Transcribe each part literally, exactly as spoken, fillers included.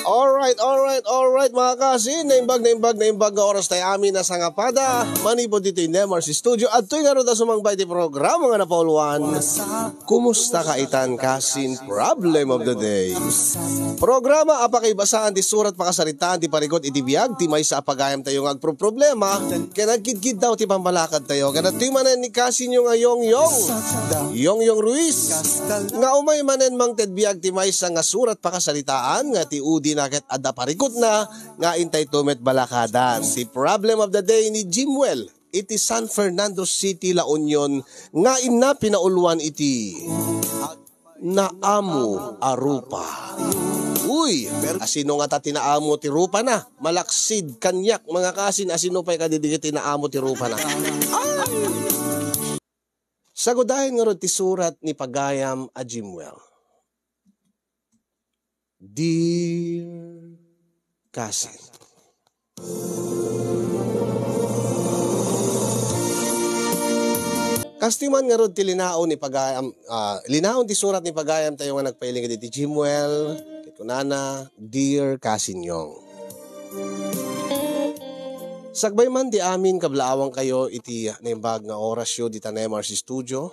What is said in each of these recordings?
Alright, alright, alright, mga kasin. Naimbag, naimbag, naimbag nga oras tayo amin a sangapada. Manipud ditoy Nemar's Studio. Adtoy ngarud a sumangpay ti programa nga napauluan. Kumusta ka itan, kasin? Problem of the day. Programa a pakibasan ti surat pakasaritaan ti parikut iti biag ti maysa a pagayam tayo nga agproproblema ken agkidkiddaw ti pammalakad tayo. Ken adtoy manen ni kasinyo nga Yongyong. Yongyong Ruiz. Nga umay manen mangted biag ti maysa nga surat pakasaritaan nga ti udi na ket adda parikutna nga intay to met balakadan. Ti problem of the day ni Jimwell iti San Fernando City, La Union, nga inna pinauluan iti naamo a rupa. Uy, asino nga ta ti naamo ti rupa na? Malaksid kaniak, mga kasin, asino pay kadi dagiti naamo ti rupa na? Sagudayen ngarud ti surat ni pagayam a Jimwell. Dear kasin. Kastoy man ngarud ti linaon ni pagayam, ah, linaon ti surat ni pagayam tayo nga nagpailing iti Jimwell, ket kunana, "Dear Kasin Yong, sakbay man ti amin, kablaawangkayo iti naimbag nga orasyo dita Nemar's Studio.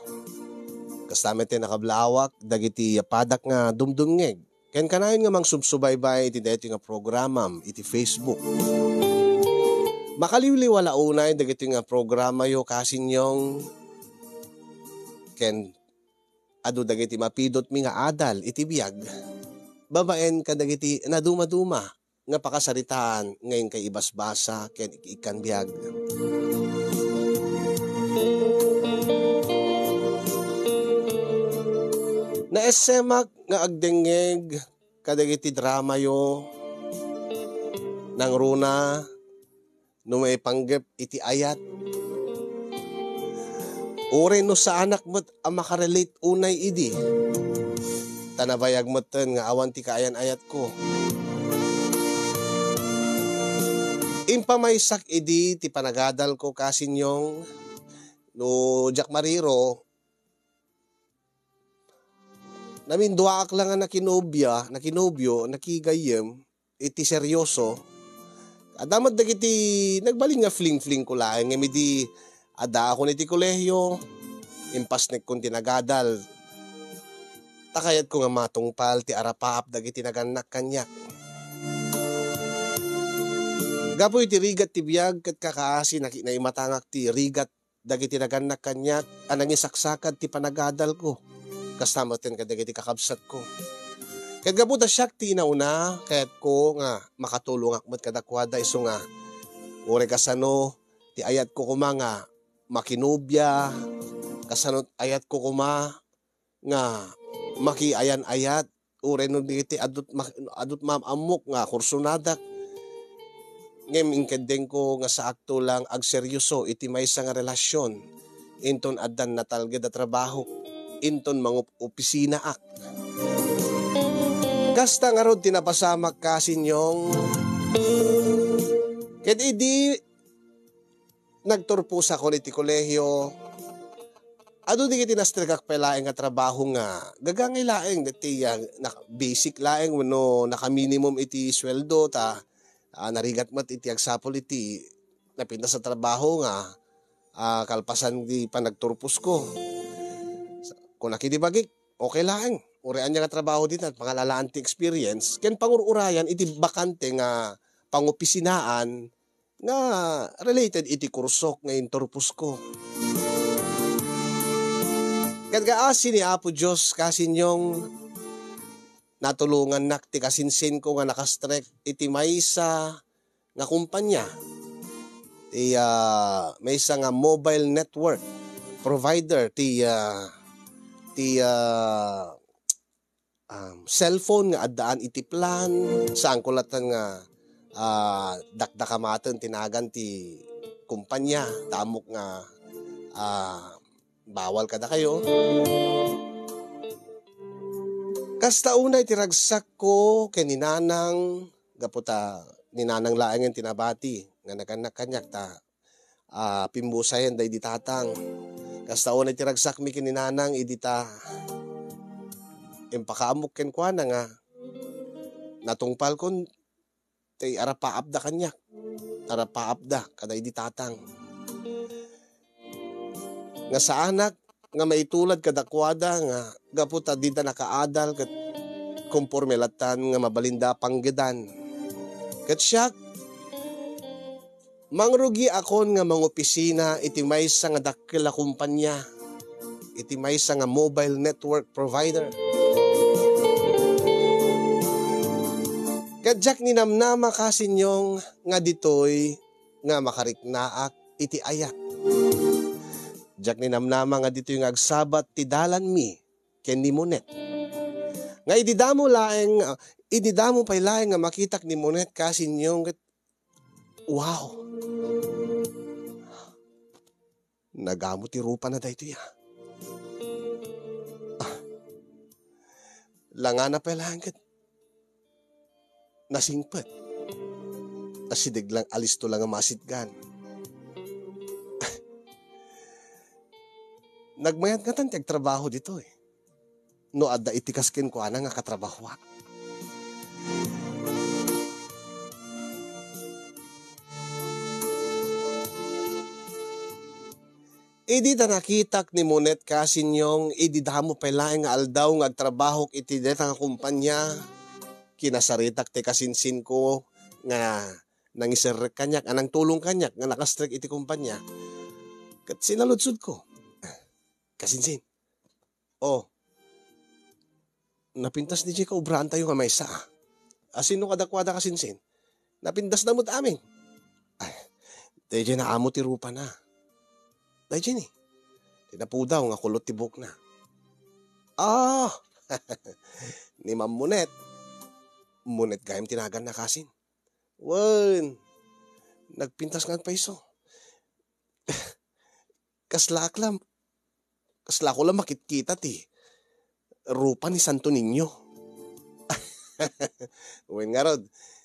Kasta met ti nakablawak dagiti padak nga dumdumngeg ken kanayon nga mangsubsubaybay iti daytoy nga programam iti Facebook. Makaliwliwa la unay dagitoy nga programayo, Kasin Yong, ken adu dagiti mapidutmi nga adal iti biag babaen kadagiti nadumaduma nga pakasaritaan nga inkay ibasbasa ken ik-ikkan biag. Naessemak nga agdengngeg kadagiti dramayo, nangruna no maipanggep iti ayat. Uray no saanak met a makarelate unay idi, ta nabayag metten nga awan ti kaayan-ayatko. Impamaysak idi ti panagadalko, Kasin Yong, no diak mariro, naminduaak la nga nakinobia, nakinobio, nakigayyem, iti seryoso. Adda met dagiti nagbalin nga fling-flingko laeng, ngem idi addaakon iti kolehio, impasnekkon ti nagadal. Ta kayatko nga matungpal ti arapaap dagiti nagannak kaniak. Gapu iti rigat ti biag ket kakaasi, naki-, naimatangak ti rigat dagiti nagannak kaniak a nangisaksakad ti panagadalko, kasta metten kadagiti kakabsatko. Ket gapu ta siak ti inauna, kayatko nga makatulongak met kadakuada isu nga uray kasano ti ayatko koma nga makinobia, kasano ayatko koma nga makiayan-ayat, uray no dagiti adut ma-, adut maam-ammok nga kursonadak. Ngem inkeddengko nga saakto lang agseryoso iti maysa nga relasion, inton addan natalged a trabaho, inton mangup-, opisinaak. Kasta ngarud ti napasamak, Kasin Yong. Ket idi nagturposakon iti kolehio, adu dagiti nastrekak pay laeng nga trabaho nga gagangay laeng, deti, ah, nak-, basic laeng wenno naka-minimum iti sueldo ta, ah, narigat met iti agsapul iti napintas a trabaho nga, ah, kalpasan ti panagturposko. Kunak idi bagik, okay laeng. Uray ania nga trabaho dita, pangalalaan ti experience ken pangur-urayan iti bakante nga pangopisinaan nga related iti kursok nga inturposko. Ket kaasi ni Apo Dios, Kasin Yong, natulongannak ti kasinsinko nga nakastrek iti maysa nga kumpanya, ti, ah, maysa nga mobile network provider ti, ah, ti, ah, um, cellphone nga addaan iti plan, saanko latta nga, ah, dakdakamaten ti nagan ti kumpanya, ta ammok nga, ah, bawal kadakayo. Kasta unay ti ragsakko ken ni Nanang, gapu ta ni Nanang laengen ti nabati nga nagannak kaniak ta ah, pimmusayen daydi tatang. Kasta unay ti ragsakmi ken ni Nanang idi ta impakaammok kenkuana nga natungpalkon ti arapaapda kaniak, arapaapda kada idi tatang. Nga saanak nga maitulad kadakuada nga gapu ta dida nakaadal ket konporme lattan nga mabalinda panggedan. Ket siak, mangrugiakon nga mangopisina iti maysa nga dakkel a kumpanya, iti maysa nga mobile network provider. Ket diak ninamnama, Kasinyong, nga ditoy nga makariknaak iti ayat. Diak ninamnama nga ditoy nga agsabat ti dalanmi ken ni Monet. Nga idi damo laeng, ah, idi damo pay laeng nga makitak ni Monet, Kasinyong, ket, wow! Nagamo ti rupana daytoy, ah. Ah. Langana pay laeng ket nasingpet. Asideg lang, alisto lang nga masitgan. Nagmayat ngatan ti agtrabaho ditoy. No adda iti kas kenkuana nga katrabahoak. Idi ta nakitak ni Monet, Kasinyong, idi damo pay laeng nga aldaw nga agtrabahok iti deta nga kumpanya, kinasaritak ti kasinsinko nga nangiserrek kaniak, a nangtulong kaniak nga nakastrek iti kumpanya. Ket sinaludsodko, "Kasinsin, oh, napintas ni jay kaobraantayo nga maysa, ah. Asino kadakuada, Kasinsin?" "Napintasda met amin." "Ay, daydiay naamo ti rupana. Daydiay ni, ti napudaw nga kulot ti buokna." "Ah, ni Ma'am Monet." "Monet gayam ti naganna, Kasin?" "Wen, nagpintas nga agpayso. Kasla ak la, kasla ko la makitkita ti rupa ni Santo Niño." "Wen ngarud,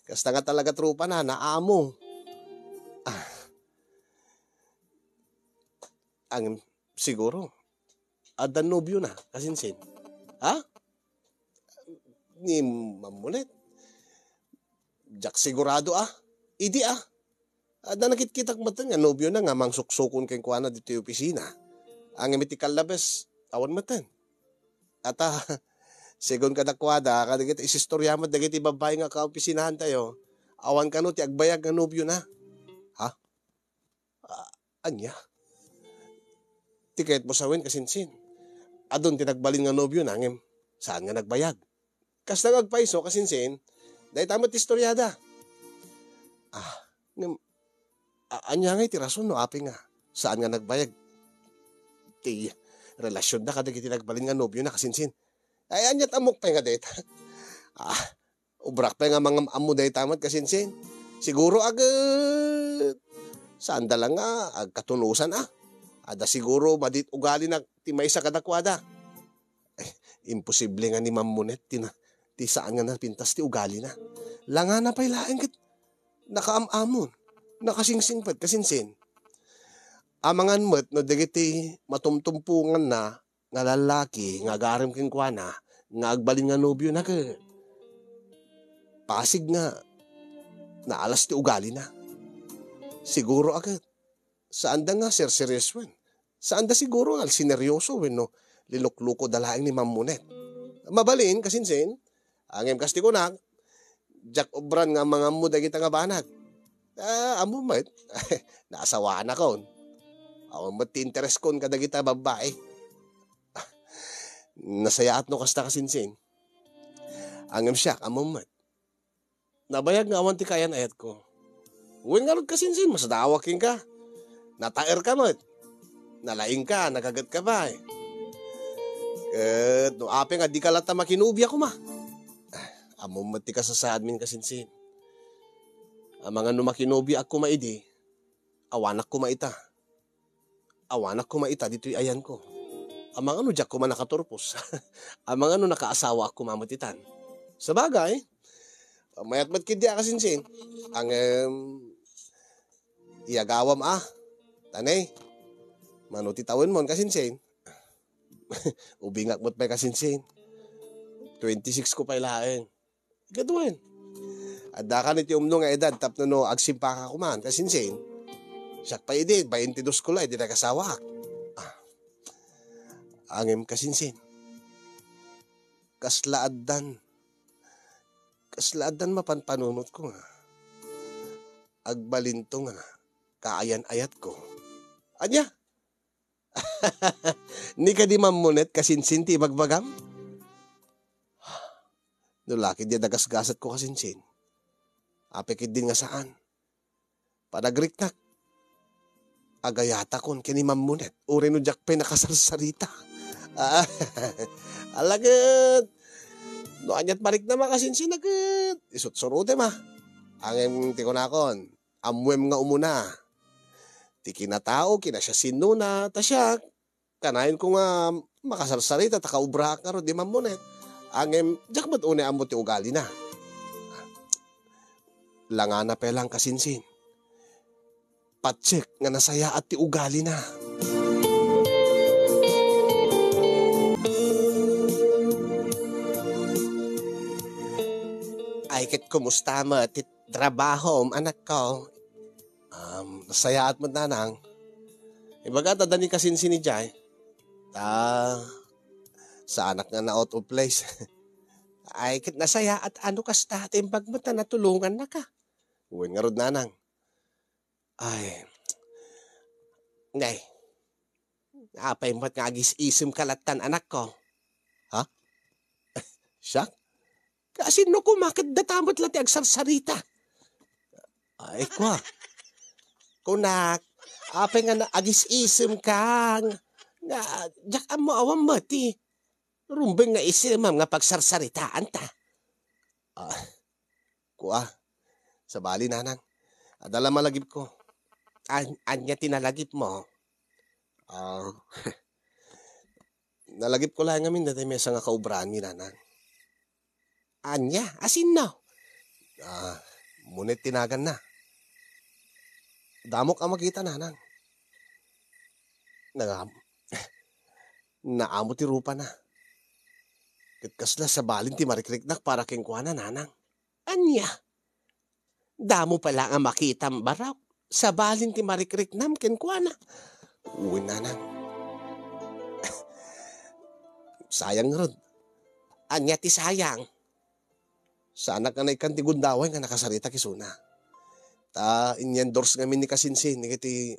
kasta nga talaga ti rupana, naamo." Ah. Ang siguro, adda nobiona, Kasinsin. Ha? Ni Ma'am Monet. Diak sigurado, ah. Idi, ah. Adda nakitkitak metten nga nobiona nga mangsuksukon kenkuana ditoy opisina. Ngem iti kallabes, awan metten. Ata, segun kadakuada, kadagiti isistorya met dagiti babbai nga kaopisinahantayo, awan kano ti agbayag nga nobiona. Ha? Ah, ania? Ti kayatmo sawen, Kasinsin, adun ti nagbalin nga nobiona ngem saan nga nagbayag. Kasta nga agpayso, Kasinsin, dayta met ti istoriada. Ah, ngem, a-, ania ngay ti rason no apay nga saan nga nagbayag ti relasionda kadagiti nagbalin nga nobiona, Kasinsin? Ay, aniat ammok pay nga dayta? Ah, Ubrak pay nga mangam-ammo dayta met, Kasinsin. Siguro aget saanda lang nga agkatunosan, ah. Adda siguro madi ti ugalina ti maysa kadakuada. Eh, imposible nga ni Ma'am Monet ti na-, ti saan nga napintas ti ugalina. Langana pay laeng ket nakaam-amon, nakasingsingpet, Kasinsin. Amangan met no dagiti matumtumpunganna nga lallaki nga agarem kenkuana nga agbalin nga nobiona ket pasig nga naalas ti ugalina. Siguro a ket saanda nga serseriosoen. Saanda siguro nga sineryoso wenno linuklukoda laeng ni Ma'am Monet. Mabalin, Kasinsin, ngem kas ti kunak, diak ubran nga mangammo dagita nga banag. Ah, ammo met, naasawaanakon. Awan met ti intereskon kadagita babbai. Nasayaat no kasta, Kasinsin. Ngem siak, ammo met. Nabayag nga awan ti kaayan-ayatko. Wen ngarud, Kasinsin, masadaawak kenka. Nataerka met. Nalaingka, nagagetka pay. Ket no apay nga dika latta makinobia koma. Ah, ammom met ti kasasaadmin, Kasinsin. Amangan no makinobiaak koma idi, awanak koma ita. Awanak koma ita ditoy ayanko. Amangan no diak koma nakaturpos. Amangan no nakaasawaak koma met itan. Sabagay, mayat met ketdi a, Kasinsin. Ngem, iyagawam a. Tanay, mano ti tawenmon, Kasinsin? Ubingak met pay, Kasinsin. Twenty-six ko pay laeng. Ket wen, Addakan iti umno nga edad tapno no agsimpaka kuman, kasinsin. Siak pay idi, baintidos ko la, idi nagasawaak. Ah. Ngem kasinsin. Kasla addan. Kasla addan mapan panunotko nga. Agbalinto nga. Kaayan-ayatko. Ania? Ni kadi mammunet kasinsin ti ibagbagam? No la ket di a nagasgasatko kasinsin. Apay ketdin nga saan. Panagriknak. Agayatakon ken ni mammunet. Uray no diak pay nakasarsarita. Ah, ala ket. No aniat mariknam a kasinsin a ket. Isutsurotem a. Ngem ti kunakon. Ammoem nga umuna. Ti kinatao, kinasiasinnona, ta siak, kanayonko nga makasarsarita, ta kaubraak ngarud ni mammunet. Ngem, diak met unay ammo ti ugalina. Langana pay lang kasinsin. Patsek nga nasayaat ti ugalina. Ay, ket kumusta met ti trabahom, anakko? Um, nasayaat met, nanang. Ibaga ta, dani kasinsin idiay. Ta, saanak nga na-out of place. Ay, ket nasayaat, ano kasta, ti imbag met ta natulongannaka. Wen ngarud, nanang. Ay. Nay. Apay met nga agis-isemka lattan, anakko? Ha? Siak? Kasinno koma ket data met la ti agsarsarita? Ay, kua. Kunak, apay nga na-, agis-isemka nga, nga diak ammo awan met ti rumbeng nga isemam nga pagsarsaritaanta? Ah, kua. Sabali, nanang. Adda la malagipko. An-, ania ti nalagipmo? Ah, nalagipko laeng ngamin daytoy maysa nga kaubraanmi, nanang. Ania? Asinno? Ah, Munet ti naganna. Damok a makita, nanang. Nagam-, naamo ti rupana. Ket kasla sabalin ti marikriknak para kenkuana, nanang. Ania? Damo pay la nga makitam barok. Sabalin ti marikriknam kenkuana. Wen, nanang. Sayang ngarud. Ania ti sayang? Saanak nga naikkan ti gundaway nga nakasarita kisuna. Ta in-endorse ngamin ni kasinsin, ni iti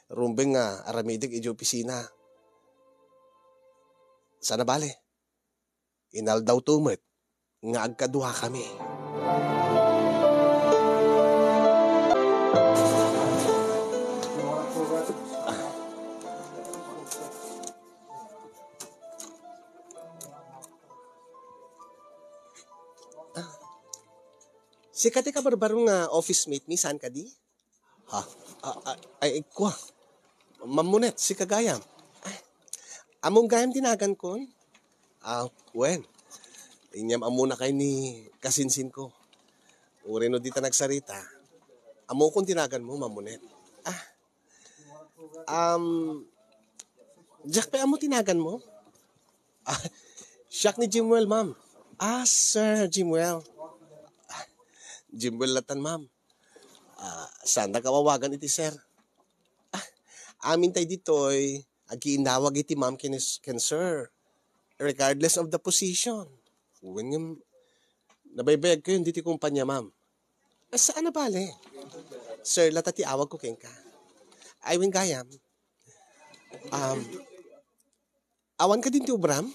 rumbeng nga aramidek iti opisina. Sana bale. Inaldawto met nga agkaduakami. Sika ti kabarbaro nga office mate mi, saan kadi? Ha? A-, a-, ay, kua. Mammunet, sika gayam. Ay, ammom gayam ti nagankon? Ah, wen. Inyam ammona kay ni kasinsinko. Uray no dita nagsarita. Ammokon ti naganmo, Mammunet. Ah. Um, diak pay ammo ti naganmo? Ah, siak ni Jimwell, ma'am. Ah, Sir Jimwell. Ah, Jimwell latan, ma'am. Ah, saandak a awagan iti sir. Ah, amin tay ditoy, agiinnawag iti ma'am ken, ken sir, regardless of the position. Wen ngem, nabaybayagkayon ditoy kumpanya, ma'am. Ah, saan a bale? Sir lata ti awagko kenka. Ay, wen gayam. Um, Awan kadin ti obram?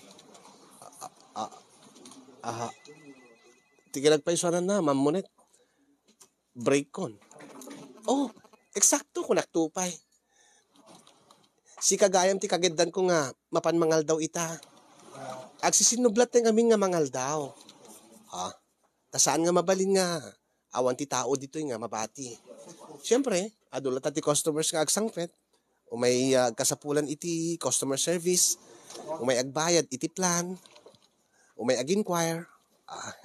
Ah, ah, ah, ti kinagpaysuananna, Ma'am Monet. Break kon. Oh, eksakto, kunakto pay. Sika gayam ti kageddanko nga mapan mangaldaw ita. Agsisinnublat ti ngamin nga mangaldaw. Ha? Ta saan nga mabalin nga awan ti tao ditoy nga mabati. Siempre, adu latta ti customers nga agsangpet, umay, ah, agkasapulan iti customer service, umay agbayad iti plan, umay ag-inquire. Ah,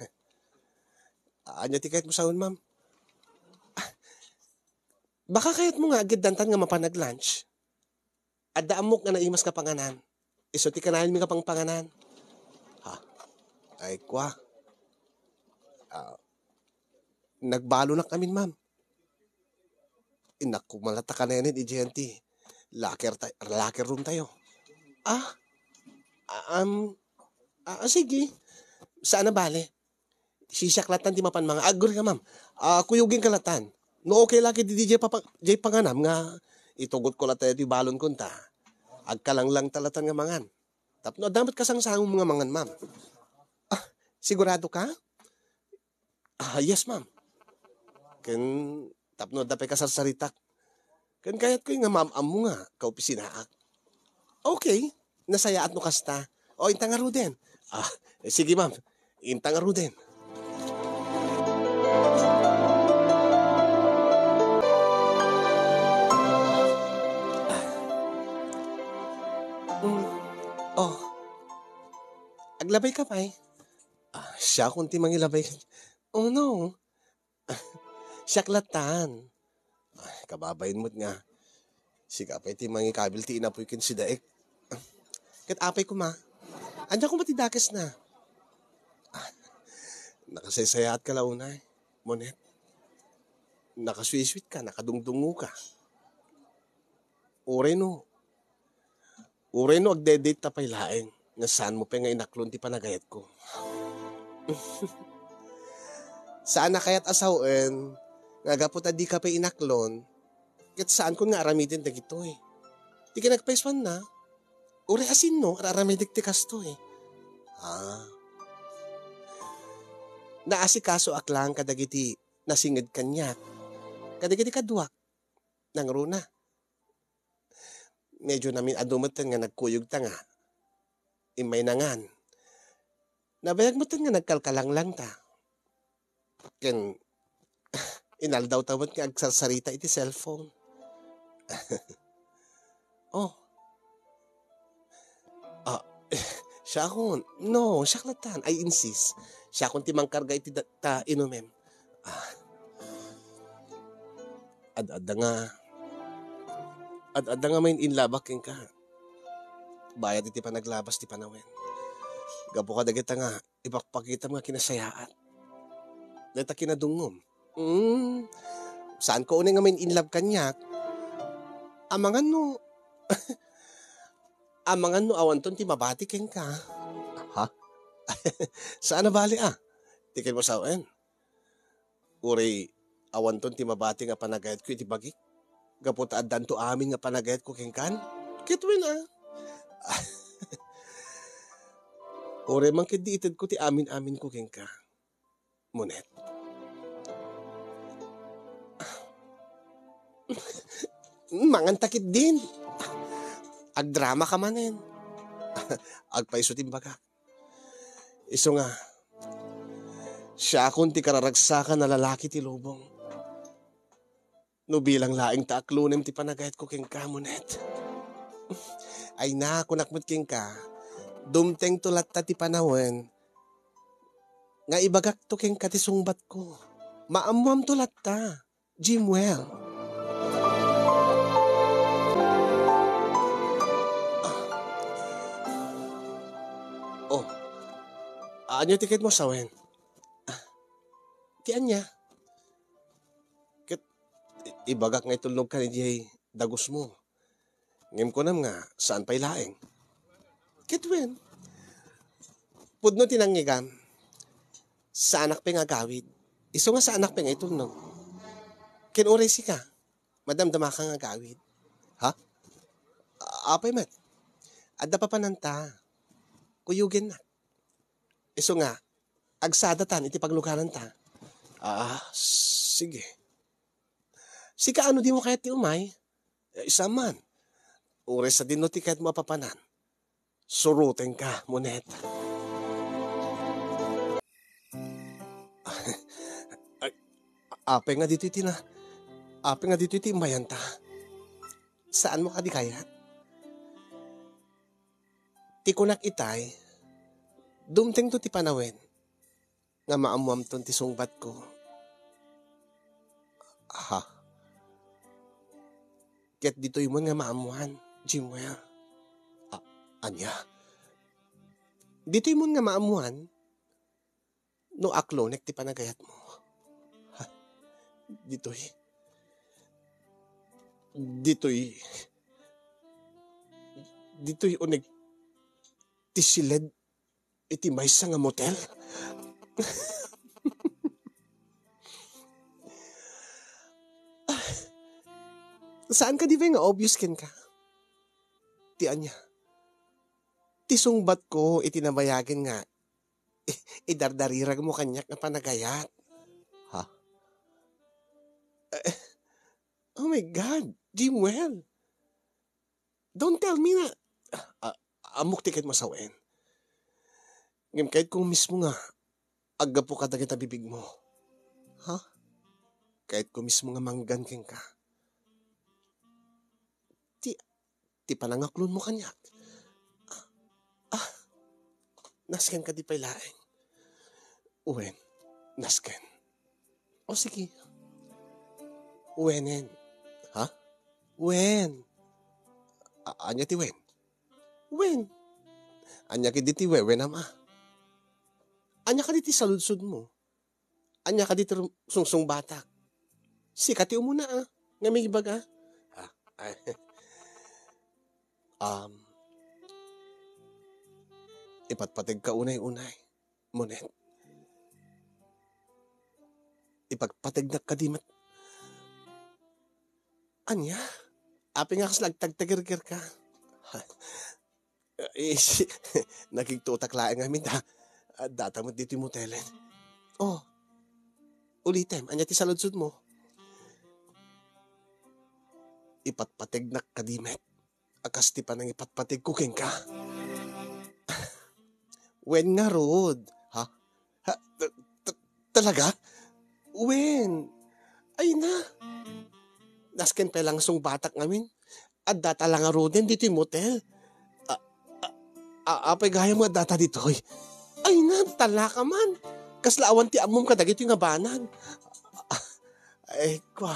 ania ti kayatmo sawen, ma'am? Ah, baka kayatmo nga ageddantan nga mapan ag-lunch? Adda ammok nga naimas nga panganan. Isu ti kanayonmi nga pangpanganan. Ha? Ay, kua. Ah, Nagbalonak amin, ma'am. Innak, kumalatta kanenen idiay ti locker ta-, locker room tayo. Ah? Ah, um, ah, sige. Saan a bale? Sisiak latan ti mapan manga-, agur ka, ma'am. Ah, kuyogin ka latan. No, okay lagi di, di, jay papa-, jay panganam nga itugot ko latan ti balon kunta. Agkalanglang ta latan nga mangan. Tapno adda met kasangsangom nga mangan, ma'am. Ah, sigurado ka? Ah, yes, ma'am. Ken tapno adda pay kasarsaritak. Ken kayatko nga maam-ammo nga kaopisinaak. Okay, nasayaat no kasta. O, inta ngaruden. Ah, eh, sige, ma'am. Inta ngaruden. Ah. Mm. Oh. Aglabay ka pay? Ah, siakon ti mangilabay. Oh, no. Siak latan. Ay, kababain met nga. Sika pay ti mangikabil ti inapoy ken sidaek. Ket apay koma. Ania koma ti dakesna? Ah, nakasaysayaatka la unay, Monet. Nakasweet-sweet ka, nakadungdungo ka. Uray no, Uray no agde-date ta pay laeng, nga saanmo pay nga inaklon ti panagayatko. Saan a kayat a sawen nga gapu ta dika pay inaklon, ket saankon nga aramiden dagitoy. Ti kinagpaysuanna, uray a sinno, ar-aramidek ti kastoy. Ah. Naasikasoak laeng kadagiti nasinged kaniak. Kadagiti kaduak, nangruna. Medyo namin-adu metten nga nagkuyogta nga immay nangan. Nabayag metten nga nagkalkalanglangta. Ken inaldawta met nga agsarsarita iti cellphone. Oh. Ah, siakon. No, siak latan. I insist. Siakon ti mangkarga iti da-, ta inumem. Ah. Ad-adda nga, ad-adda nga main-in love-ak kenka. Bayat iti panaglabas ti panawen. Gapu kadagita nga ipakpakitam nga kinasayaat. Dayta kinadungngom. Mm, saanko unay nga main-in love kaniak. Amangan no, amangan no awanton ti mabati kenka. Ha? Saan a bale a? Ti ken mo sawen. Uray awanton ti mabati nga panagayatko iti bagik, gapu ta addanto amin nga panagayatko kenkan? Ket wen a. Uray man ketdi itedko ti amin-aminko kenka, Monet. Manganta ketdin. Agdrama ka manen. Agpayso ti imbagak. Isu nga, siakon ti kararagsakan a lalaki ti lubong. No bilang laeng ta aklonem ti panagayatko kenka, Monet. Ay na, kunak met kenka, dumtengto latta ti panawen nga ibagakto kenka ti sungbatko. Maammoamto latta. Jimwell. Oh, ania ti ket mo sawen? Ah, ti ania? Ket i-, ibagak nga itulnog ka idiay dagusmo. Ngem kunam nga, saan pay laeng? Ket wen, pudno ti nangngegam. Saanak pay nga agawid. Isu nga saanak pay nga itulnog. Ken uray sika, madamdamaka nga agawid. Ha? A-, apay met? Adda papananta. Kuyogennak. Isu nga, agsadatan iti paglugananta. Ah, sige. Sika, ano, dimo kayat ti umay? Eh, saan man. Uray sadino ti kayatmo a papanan. Surotenka, Monet. Ay, apay nga ditoy ti na-, apay nga ditoy ti immayanta. Saanmo kadi kayat? Ti kunak itay, dumtengto ti panawen nga maammoamton ti sungbatko. Aha. Ket ditoy mon nga maammoan, Jimwell. A-, ania? Ditoy mon nga maammoan no aklonek ti panagayatmo. Ha? Ditoy, ditoy, ditoy uneg ti siled iti maysa nga motel. Saan kadi pay nga obvious kenka? Ti ania? Ti sungbatko iti nabayagen nga i-, idardariragmo kaniak nga panagayat. Ha? Eh, oh my God, Jimwell. Don't tell me na, ah, ammok ti ket masawen. Ngem kayatko mismo nga aggapu kadagita bibigmo. Ha? Kayatko mismo nga manggan kenka. Ti, ti panangaklonmo kaniak. Ah, nasken kadi pay laeng? Wen, nasken. O sige. Wenen. Ha? Wen. A-, ania ti wen? Wen. Ania kadi ti wewenam a? Ania kadi ti saludsodmo? Ania kadi ti rum-, sungsungbatak? Sika ti umuna a, nga mangibaga. Ah, ay. Um, ipatpategka unay-unay, Monet. Ipatpategnak kadi met. Ania? Apay nga kasla agtagtagergerka? Eh, si-, nakigtutak laeng amin ta. Addata met ditoy motelen. Oh, ulitem, ania ti saludsodmo? Ipatpategnak kadi met a kas ti panangipatpategko kenka. Wen ngarud, ha? Ha? Ta-, ta-, talaga? Wen. Ay na. Nasken pay la nga sungbatak ngamin. Addata la ngaruden ditoy motel. A-, a-, a-, apay gayam nga addata ditoy? Ay na, talaka man. Kasla awan ti ammom kadagitoy nga banag. Ay, kua.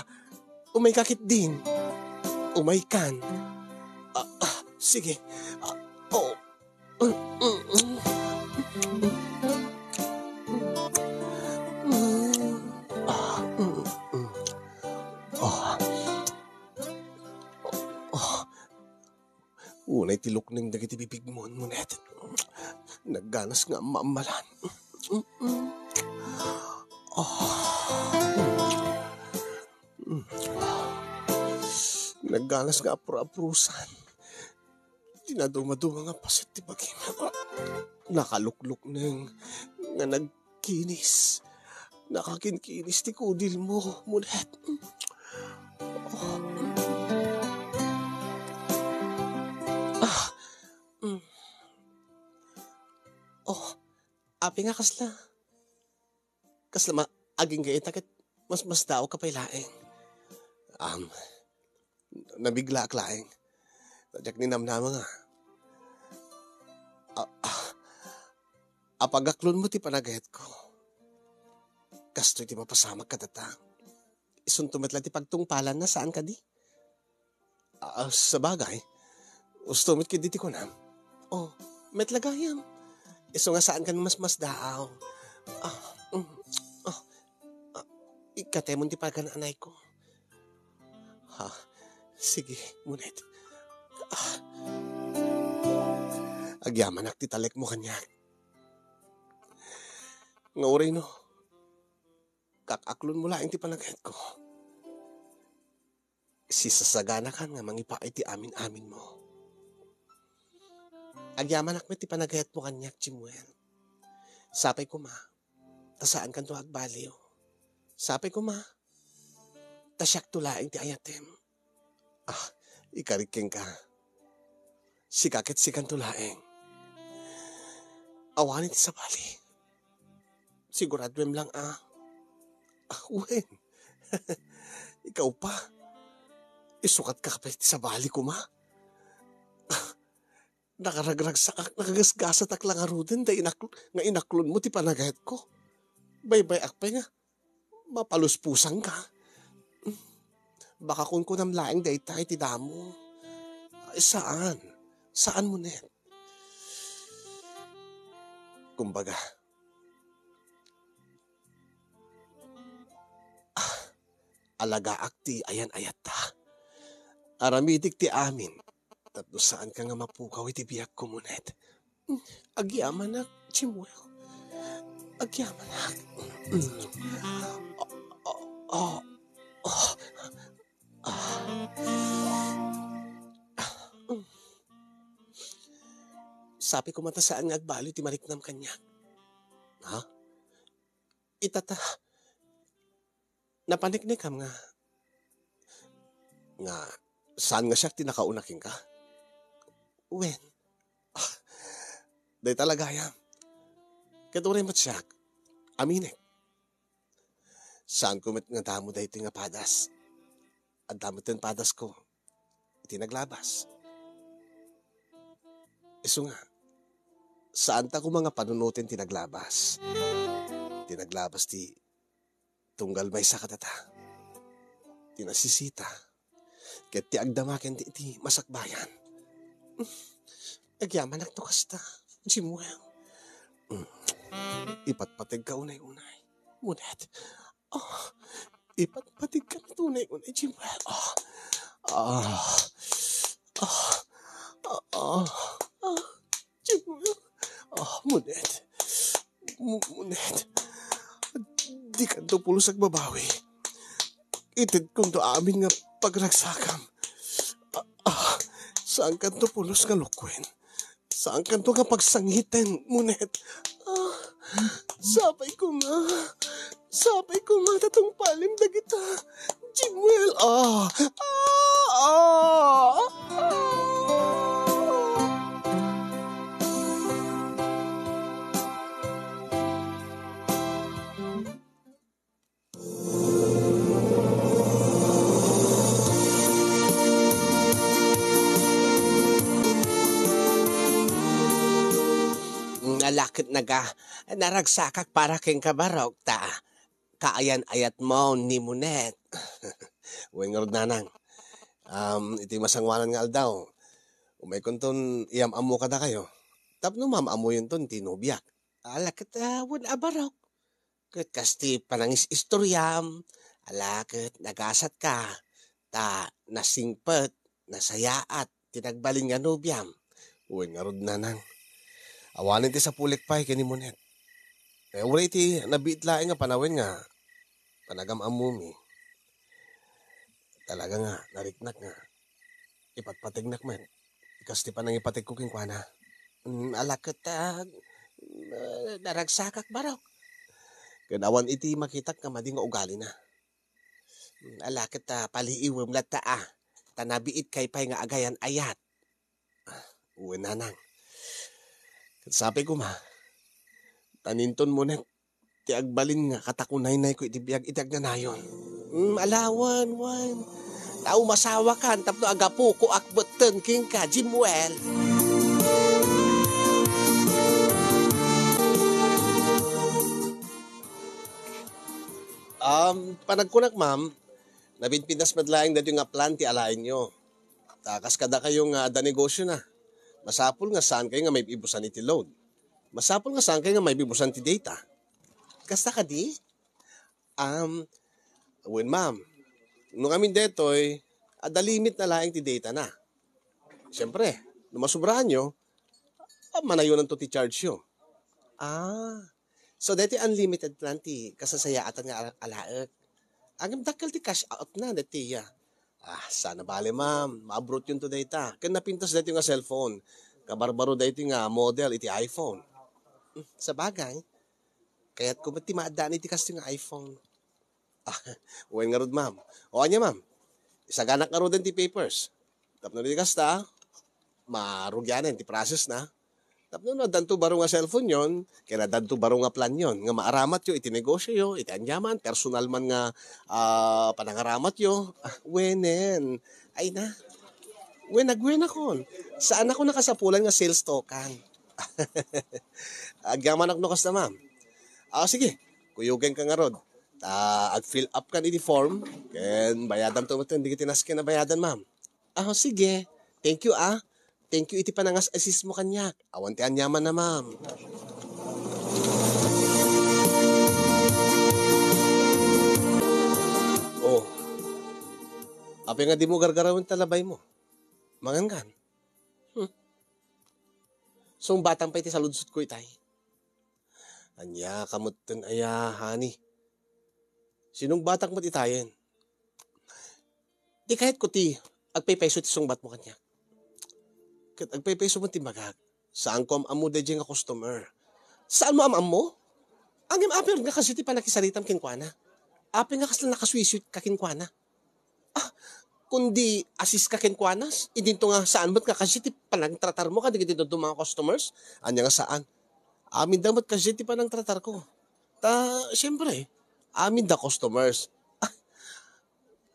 Umayka ketdin. Umaykan. Ah, ah, sige. Ah, oh. Ah, mm, mm. Ah. Ah. Unay ti lukneng dagiti bibigmon, Monet. Nagganas nga ammaammalan. Ah. Nagganas nga apur-apurusan. Ti nadumaduma nga paset ti bagim. Nakaluklukneng nga nagkinis. Nakakinkinis ti kudilmo, Monet. Oh. Ah. Mm. Oh, apay nga kasla? Kasla ma-, agingga ita ket masmasdaawka pay laeng. Am, nabiglaak laeng. Diak ninamnama nga a-, a-, apagaklonmo ti panagayatko. Kastoy ti mapasamak kadata. Isunto met la ti pagtungpalanna, saan kadi? Ah, sabagay, usto met ketdi ti kunam. Oh, met la gayam. Isu nga saankan masmasdaaw. Ah, mm, ah, ah, ikkatemon ti pagan-anayko. Ha, sige, Monet. Ah. Agyamanak ti talekmo kaniak. Nga uray no, kak-aklonmo laeng ti panagayatko. Sisasaganakan nga mangipaay ti amin-aminmo. Agyamanak met ti panagayatmo kaniak, Chimuel. Sapay koma, ta saankanto agbaliw. Sapay koma, ta siakto laeng ti ayatem. Ah, ikarik kenka. Sika ket sikanto laeng. Awanen ti sabali. Siguraduem lang a. Ah, wen. Ikaw pa. Isukatka pay ti sabali koma. Ah, nakaragragsakak, nakagasgasatak la ngaruden ta inak-, nga inaklonmo ti panagayatko. Baybay-ak pay nga mapaluspusanka. Baka kunkunam laeng dayta iti damo. Ay, saan. Saan Monet. Kumbaga, ah, alagaak ti ayan-ayatta. Aramidik ti amin tapno saanka nga mapukaw iti biagko, Monet. Agyamanak, Chimuel. Agyamanak. Ah, ah, ah, ah. Sapay koma ta saan nga agbalin ti mariknam kaniak. Ha? Itata, napaneknekam nga, nga saan nga siak ti nakauna kenka? Wen, ah, dayta la gayam. Ket uray met siak, aminek. Saanko met nga damo daytoy nga padas. Adda met ten padasko iti naglabas. Isu nga, saanta koma nga panunoten ti naglabas. Ti naglabas ti tunggal maysa kadata. Ti nasisita. Ket ti agdama ken ti, ti masakbayan. Agyamanak no kasta, Chimuel. Mm. Ipatpategka unay-unay. Monet. Ah, ipatpategka unay-unay, Chimuel. Ah. Ah. Ah. Ah. Ah. Ah. Chimuel. Ah, Monet. Mu-, Monet. Dikanto pulos agbabawi. Itedkonto amin nga pagragsakam. Ah, ah, saankanto pulos nga lukuen. Saankanto nga pagsangiten, Monet. Ah, sapay koma. Sapay koma ta tungpalim dagita. Chimuel, ah. Ah, ah, ah. Mm, ala ket naga, naragsakak para kenka, Barok, ta kaayan-ayatmo ni Monet. Wen ngarud, nanang. Um, iti masangoanan nga aldaw, umaykonton iyam-ammo kadakayo. Tapno maam-ammoyonton ti nobiak. Ala ket, ah, wen a, Barok. Ket kas ti panangis-istoriam, ala ket nagasatka, ta nasingpet, nasayaat ti nagbalin nga nobiam. Wen ngarud, nanang. Awanen ti sapulek pay ken ni Monet. Eh, uray iti nabiit laeng nga panawen nga panagam-ammomi. Talaga nga, nariknak nga ipatpategnak met. Kas ti panangipategko kenkuana. Mm, ala ket, ah, naragsakak, Barok. Ken awan iti makitak nga madi nga ugalina. Mm, ala ket, ah, paliiwem latta, ah. Ta nabiitkay pay nga agayan-ayat. Ah, wen, nanang. Ket sapay koma, ta inton Monet ti agbalin nga katakunaynayko iti biag iti agnanayon. Mm, ala, wen, wen. Ta umasawakan tapno agapuko ak metten kenka, Chimuel. Um, panagkunak, ma'am, napinpintas met laeng daytoy nga plan ti alaenyo. Ta kas kadakayo nga adda negosyo na, masapul nga saankayo nga maibusan iti load. Masapul nga saankayo nga maibusan ti data. Kasta kadi? Um, wen, ma'am. No amin daytoy, adda limit na laeng ti data na. Siyempre, no masubraanyo, ah, manayonanto ti charge yo. Ah. So, daytoy unlimited plan ti kasasayaatan nga ala-, alaek. Ngem dakkel ti cash out na, daytoy, ah. Ah, saan a bale, ma'am. Maabrotyonto dayta. Ken napintas daytoy nga cellphone. Kabarbaro daytoy nga model iti iPhone. Hmm, sabagay, kayatko met ti maaddaan iti kastoy nga iPhone. Ah, wen ngarud, ma'am. O, ania, ma'am? Isaganak ngaruden ti papers. Tapno di kasta, marugianen ti process na. Tapno no addanto baro nga cellphone yon, ken addanto baro nga plan yon, nga maaramatyo iti negosyo yo, iti aniaman, personal man nga, ah, panangaramatyo, ah, wenen. Ay na. Wen, agwenakon. Saanakon a kasapulan nga sales token. Agyamanak no kasta, ma'am. Ah, sige. Kuyogenka ngarud. Ta ag-fill up kan iti form, ken bayadamto metten dagiti nasken a bayadan, ma'am. Ah, sige. Thank you, ah. Thank you iti panangas-assistmo kaniak. Awan ti aniaman na, ma'am. Oh, Apay nga dimo gargarawen ta labaymo? Mangankan. Hmm. Sungbatang pay ti saludsodko itay. Ania ka metten aya, honey? Sinungbatak met itayen. Ti kayatko ti agpaypayso ti sungbatmo kaniak. Ket agpaypayso met ti imbagak. Saanko am-ammo daydiay nga customer. Saanmo am-ammo? Ngem apay nga kasdiay ti pannakisaritam kenkuana? Apay nga kasla nakasweet-sweet ka kenkuana? Ah, kundi assist ka kenkuana, idinto nga saan met nga kasdiay ti panangtratarmo kadagiti dadduma nga customers? Ania nga saan? Aminda met kasdiay ti panangtratarko. Ta, siyempre, aminda customers. Ah,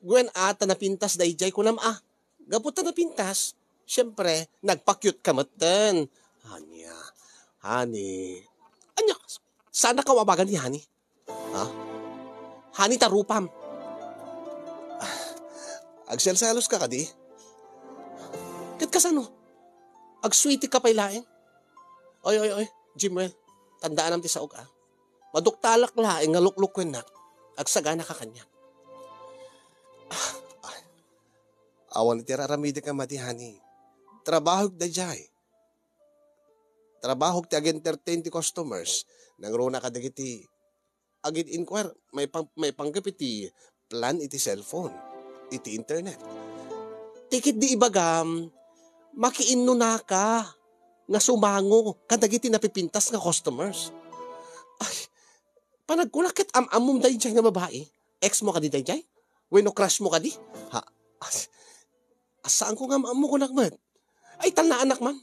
wen a ta napintas daydiay kunam a. Gapu ta napintas, siyempre, nagpa-cute ka metten. Ania, honey. Ania, saan a kawawagan ni honey? Ha? Honey, ta rupam. Ah, agselselos ka kadi? Ket kasano? Agsweetie ka pay laeng? Oy, oy, oy, Jimwell, tandaanam ti saok, a. Maduktalak laeng nga luklukuennak, agsagana ka kaniak. Ah, ah. Awan ti ar-aramidek a madi, honey. Trabahok daydiay. Trabahok ti ag-entertain ti customers. Nangruna kadagiti ag-inquire, maipang-, maipanggep iti plan iti cellphone, iti internet. Ti ketdi ibagam, makiinnunaka nga sumango kadagiti napipintas nga customers. Ay, panagkuna ket am-ammom daydiay nga babai? Ex mo kadi daydiay? Wenno crush mo kadi? Ha? As-, asaanko nga am-ammo kunak met? Ay, talnaanak man.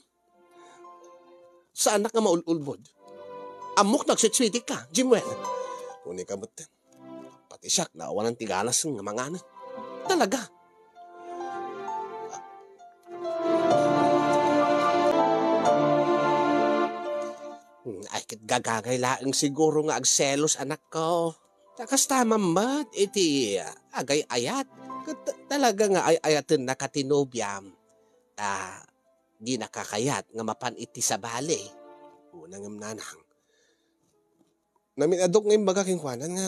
Saanak nga maul-ulbod. Ammok nagswitswitik ka, Jimwell. Unika met. Pati siak, naawanan ti ganas nga manganen. Talaga. Hmm, ay, ket gagangay laeng siguro nga agselos, anakko. Ta kasta man met iti agay-ayat. Ket ta-, talaga nga ay-ayatennak a ti nobiam. Ta, dinaka kayat nga mapan iti sabali. Una ngem, nanang, namin-adok nga imbaga kenkuana nga,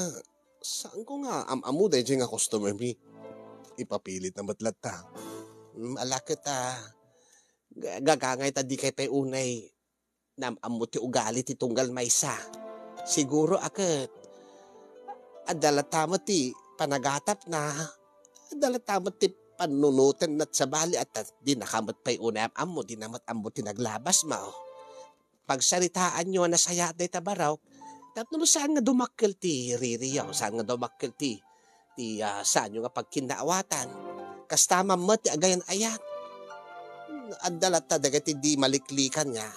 saanko nga am-ammo daydiay nga customer mi. Ipapilit na met latta. Hmm, ala ket, a, ga-, gagangay ta dikay pay unay naam-ammo ti ugali ti tunggal maysa. Siguro a ket, adda latta met ti panagatapna, adda latta met ti pannunotenna, sabali a ta dinaka met pay unay am-ammo, dina met ammo ti naglabasmo. Pagsaritaanyo a nasayaat dayta barok, tapno no saan nga dumakkel ti ririyo, saan nga dumakkel ti, ti, a, saanyo nga pagkinnaawatan. Kasta man met ti agayan-ayat. Adda latta dagiti di maliklikan nga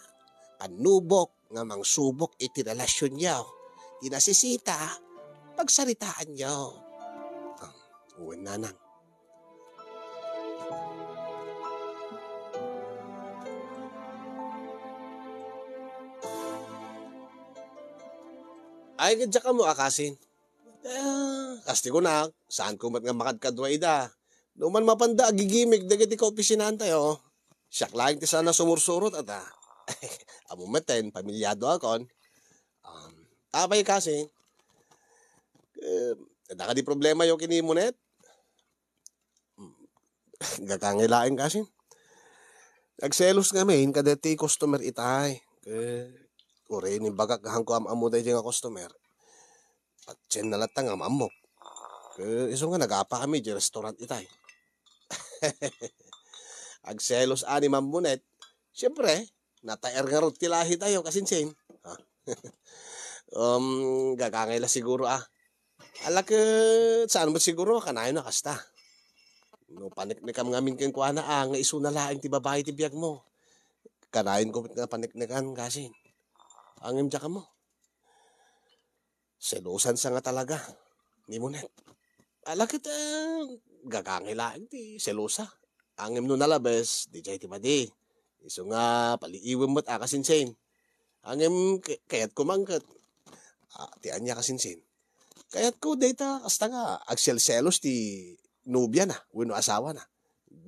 pannubok nga mangsubok iti relasionyo. Ti nasisita, pagsaritaanyo. Ah, wen, nanang. Ay, ket diak ammo a kasin. Ah, kas ti kunak, saanko met nga makadkadua ida. No man mapanda agigimik dagiti kaopisinaantayo, siak laeng ti saan a sumursurot, ata. Ammo metten, pamiliadoakon. Um, apay kasin? Eh, adda kadi problemayo ken ni Monet? Hmm. Gagangay laeng kasin. Nagselos ngamin kadagiti customer itay. Eh, uray imbagak nga saanko am-ammo daydiay nga customer. Patienna latta nga am-ammok. Ket isu nga nagapa kami di restaurant itay. Agselos a ni Ma'am Monet. Siyempre, nataer ngarud ti lahitayo, kasinsin. Ha? Um, gagangay la siguro, a. Ala ket saan met siguro, kanayon a kasta. No paneknekam ngamin kenkuana, a, nga isuna laeng ti babai ti biagmo. Kanayonko met nga paneknekan, kasin. Ngem diak ammo. Selosan sa nga talaga ni Monet. Ala ket, eh, gagangay laeng ti selosa. Ngem no nalabes, daydiay ti madi. Isu nga paliiwem met a kasinsin. Ngem kay-, kayatko man ket, a, ti ania kasinsin. Kayatko dayta kasta nga agselselos ti nobiana wenno asawana.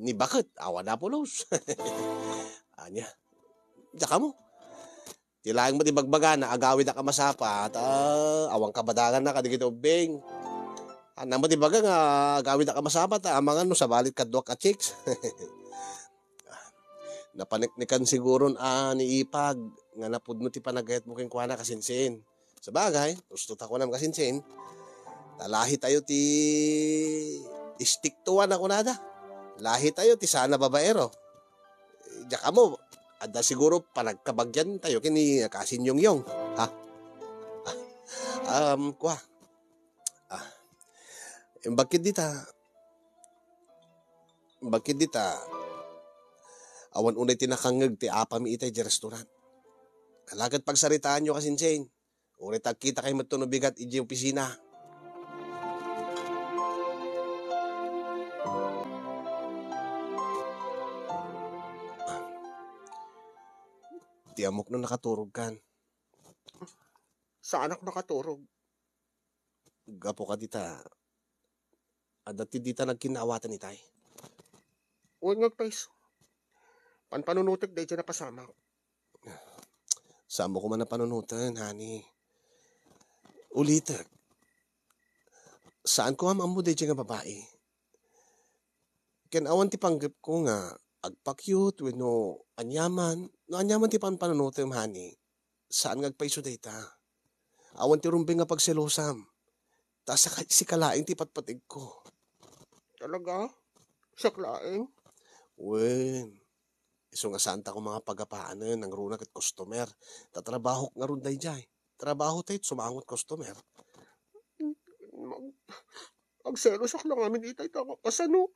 Ni baket, awan a pulos. Ania. Diak ammo. Ti laeng met ibagbagana, agawidak a masapa, ta awan kabadanganna kadagiti ubbing. Ania met ibaga nga agawidak a masapul ta amangan no sabali ket dua ka chicks. Napaneknekan siguron a ni Ipag nga napudno ti panagayatmo kenkuana, kasinsin. Sabagay, husto ta kunam, kasinsin. Ta lahi tayo ti stick to one a kunada. Lahi tayo ti saan a babaero. Diak ammo, adda siguro panagkabagian tayo ken ni Kasin Yongyong, ha? Um, kua. Ah. Imbag ket dita, imbag ket dita, awan unay ti nakangngeg ti apami itay idiay restaurant. Ala ket pagsaritaanyo, kasinsin. Uray ta agkitakay met no bigat idiay opisina. Ti ammok no nakaturogkan. Saanak nakaturog. Gapu kadi ta, adda ti dita nagkinnaawatan itay. Wen nga agpayso. Panpanunotek daydiay napasamak. Saanmo koma a panunoten, honey. Ulitek. Saanko nga maammo daydiay nga babai. Ken awan ti panggepko nga agpakyut wenno aniaman, no aniaman ti panpanunotem, honey. Saan nga agpayso dayta. Awan ti rumbeng nga pagselosam. Ta saka-, sika laeng ti patpategko. Talaga? Siak laeng? Wen. Isu nga saanta koma nga pagapaanen, nangruna ket customer. Ta trabahok ngarud daydiay. Trabaho tayo, sumangot customer. Mag-, agselosak la ngamin itay, ta kasano?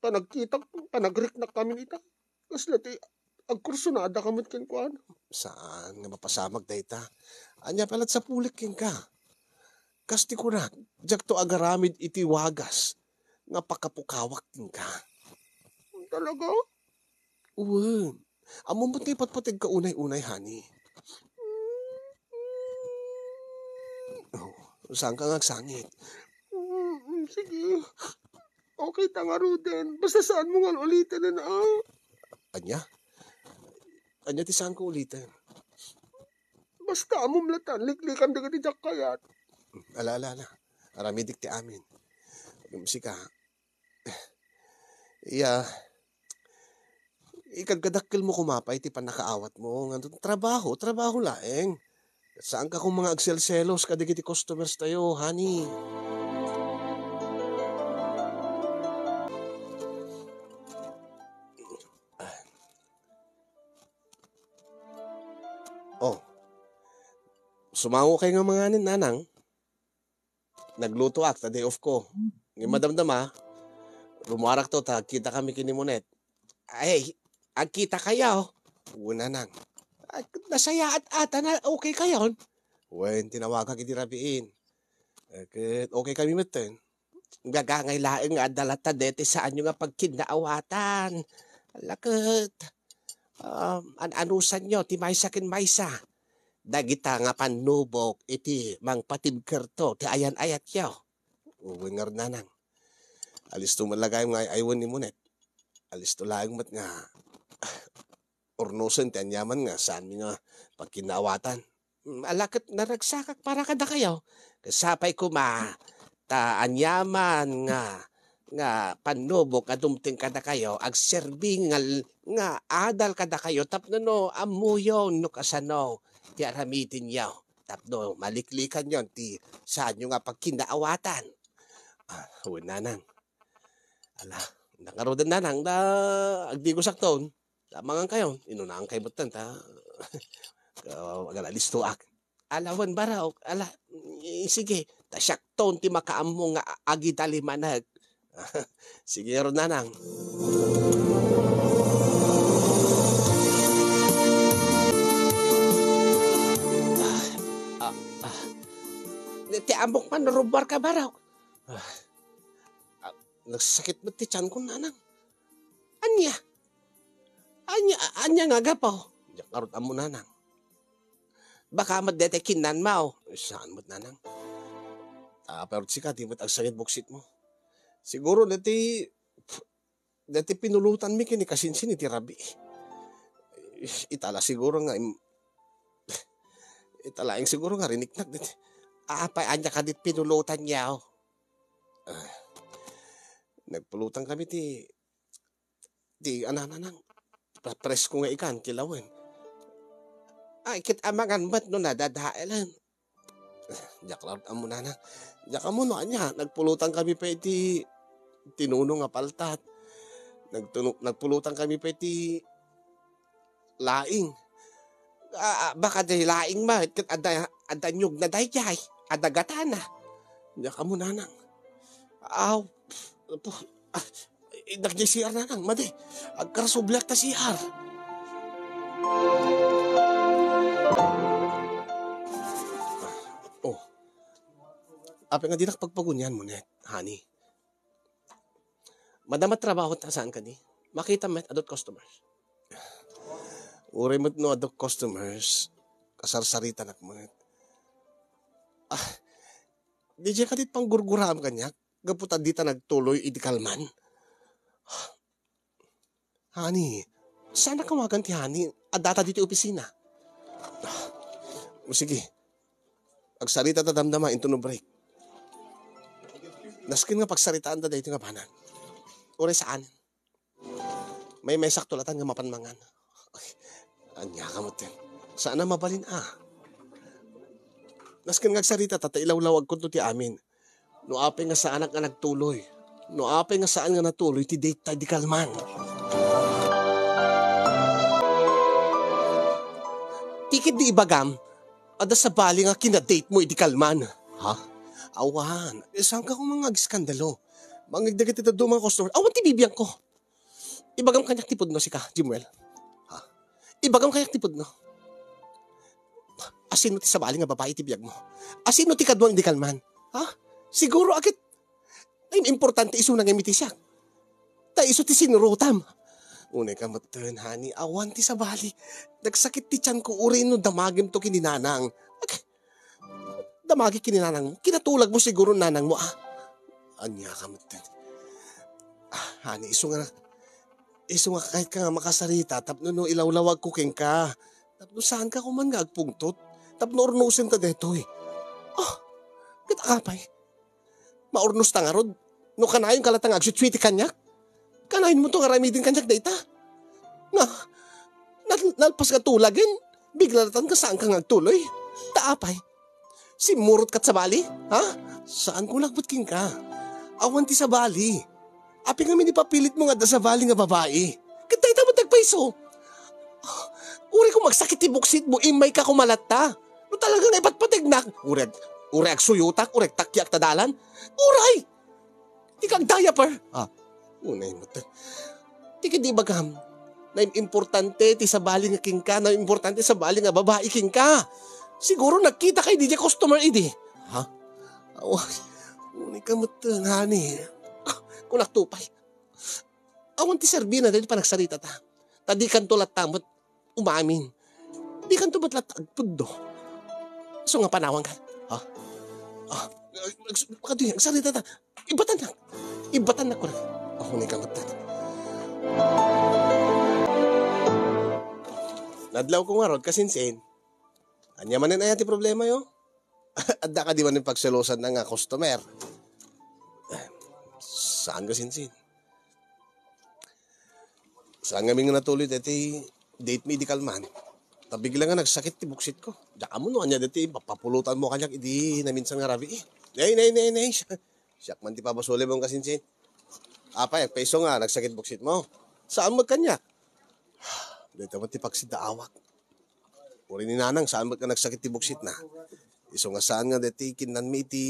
Panagkitak, panagriknak ngamin itay. Kasla ti agkursunada ka met kenkuana. Saan nga mapasamak dayta? Ania pay latta sapulek kenka? Kas ti kunak, diakto agaramid iti wagas nga pakapukawak kenka. Talaga? Wen. Ammom met nga ipatpategka unay-unay, honey. Oh, saanka nga agsangit? Mm, sige. Okay ta ngaruden. Basta saanmo nga uliten, ah. Ania? Ania ti saanko uliten? Basta ammom latta, liklikan dagiti diak kayat. Ala, ala, ala. Aramidek ti amin. Ngem sika, iya, ikadkadakkelmo koma pay ti pannakaawatmo. Nga trabaho, trabaho laeng. Saanka koma nga agselselos kadagiti customers tayo, honey. Oh. Sumango kay nga manganen, nanang. Naglutoak ta day off ko. Ngem madamdama, rumuarakto ta agkitakami ken ni Monet. Ay, agkitakayo? Wen, nanang. Ay, nasayaat ata nga okay kayon. Wen, tinawagak idi rabiin. Eh, ket okay kami metten. Gagangay laeng nga adda latta deti saanyo nga pagkinnaawatan. Ala ket, um, an-anusanyo ti maysa ken maysa dagita nga pannubok iti mangpatibkerto ti ayan-ayatyo. Wen ngarud, nanang. Alisto met la gayam nga ay-aywen ni Monet. Alisto laeng met nga urnosen ti aniaman nga saanmi nga pagkinnaawatan. Mm, ala ket naragsakak para kadakayo. Ket sapay koma ta aniaman nga, nga pannubok nga dumteng kadakayo, agserbi nga, nga adal kadakayo tapno no ammoyon no kasano ti aramidenyo, tapno maliklikanyon ti saanyo nga pagkinnaawatan. Ah, wen, nanang. Ala, ngaruden, nanang, da agdigosakton. Ta mangan kayo, inunaan kayo metten ta. Ka-, agalistoak. Ala, wen, barok, ala, eh, sige, ta siakton ti makaammo nga a-, agidalimanek. Sige ngarud, nanang. Ah, ah, ah. Ti ammok man, rummuarka, barok. Ah, ah, nagsakit met ti tianko, nanang. Ania? Ania, ania nga gapu? Diak ngarud ammo, nanang. Baka met daytoy kinnanmo. Saan met, nanang? Ah, pero sika, di met agsakit buksitmo. Siguro daytoy, daytoy pinulotanmi ken ni Kasinsin iti rabii. Ita la siguro nga im-, ita laeng siguro nga riniknak daytoy. Apay, ania kadi pinulotanyo? Nagpulutan kami ti, ti anananang, pa-, presko nga ikan, ti lawen. Ay, ket amangan met no nadadaelen. Diak laeng ammo, nanang. Diak ammo no ania, nagpulutan kami pay iti tinuno nga paltat. Nagtuno-, nagpulutan kami pay iti laing. Ah, ah, baka di laing met, ket adda, adda niyogna daydiay, adda gatana. Diak ammo, nanang. Aw, apo, ah, innak di C R, nanang, madi. Agkarsubliak ta C R. Oh. Apay nga dinak pagpagunian mo, net, honey? Madama trabaho ta saan kadi? Makita met, adut customers. Uray met no aduk customers, kasarsaritanak met. Ah, di kadi panggurguram kaniak, gapu ta dita nagtuloy idi kalman. Honey, saan a kawagan ti honey? Addata ditoy opisina. Ah, o sige. Agsarita ta damdama intono break. Nasken nga pagsaritaan ta daytoy nga banag. Uray saan. Maymaysak to latan nga mapan mangan. Ay, ania ka met. Saan a mabalin a. Nasken nga agsarita ta, ta ilawlawagko to ti amin. No apay nga saanak nga nagtuloy. No apay nga saan nga natuloy ti date ta idi kalman. Ti ket di ibagam, adda sabali nga kinadate mo idi kalman. Ha? Awan. Eh, saan ka kung mga agskandalo? Mangigdagit iti dadduma nga customer. Awan ti bibiangko. Ibagam kaniak ti pudno, sika, Jimuel. Ha? Ibagam kaniak ti pudno. Asino ti sabali nga babai iti biagmo? Asino ti kaduam idi kalman? Ha? Siguro, agit, ay, importante isu nga imiti siak. Ta isu ti sinurotam. Unay ka metten, honey, awan ti sabali. Nagsakit ti tianko uray no damagimto ken ni nanang. Ag-, damagi ken ni nanangmo. Kinatulagmo siguro nanangmo, ah. Ania ka metten. Ah, honey, isu nga, isu nga kayat ka nga makasarita, tapno no ilawlawagko kenka. Tapno saan ka kuman nga agpungtot. Tapno urnosen ta detoy. Ah, ket apay. Maurnos ta ngarud. No kanayon ka latta nga agsutsue ti kaniak. Kanayon mo to nga aramiden kaniak dayta. Nga, nal-, nalpas nga tulagen, bigla latta nga saan ka nga agtuloy. Ta apay. Simmurot kat sabali? Ha? Saan ko lagbut kenka? Awan ti sabali. Apay ngamin ipapilit mo nga adda sabali nga babai? Ket dayta met agpayso. Uray kung magsakit ti buksit mo, immay ka koma latta. No talaga nga ipatpategnak, uray ag-, uray agsuyotak, uray agtakiak ta dalan. Uray! Di ka agdiaper. Ah, unay met. Di ka di bagam. Naim-importante ti sabali nga kenka, naim-importante sabali nga babai kenka. Siguro nagkita kay di customer idi. Ha? Awa, unay ka met, honey. Ah, kunak to pay. Awan ti serbina daydi panagsarita ta. Ta dikanto latta met umamin. Dikanto met latta agpudno. Isu nga panawanka. Ha? Ah, ag-, ag-, kaduy, agsarita ta. Ibatannak. Ibatannak ko na. Ako ni kamattan. Nadlaw ko ngarud, kasinsin. Ania manen aya ti problema yo? Adda kadi manen pagselosan na nga customer? Saan, kasinsin? Saan ngamin nga natuloy daytoy date mi idi kalman? Ta bigla nga nagsakit ti buksit ko. Diak ammo no ania daytoy papapulutan mo kaniak idi naminsan nga rabii. Nay, nay, nay, nay. Siak man ti pabasolem, kasinsin. Apay, agpayso nga nagsakit buksit mo? Saan met kaniak? Dayta met ti pagsiddaawak. Uray ni nanang, saan met nga nagsakit ti buksitna? Isu nga saan nga daytoy kinnanmi iti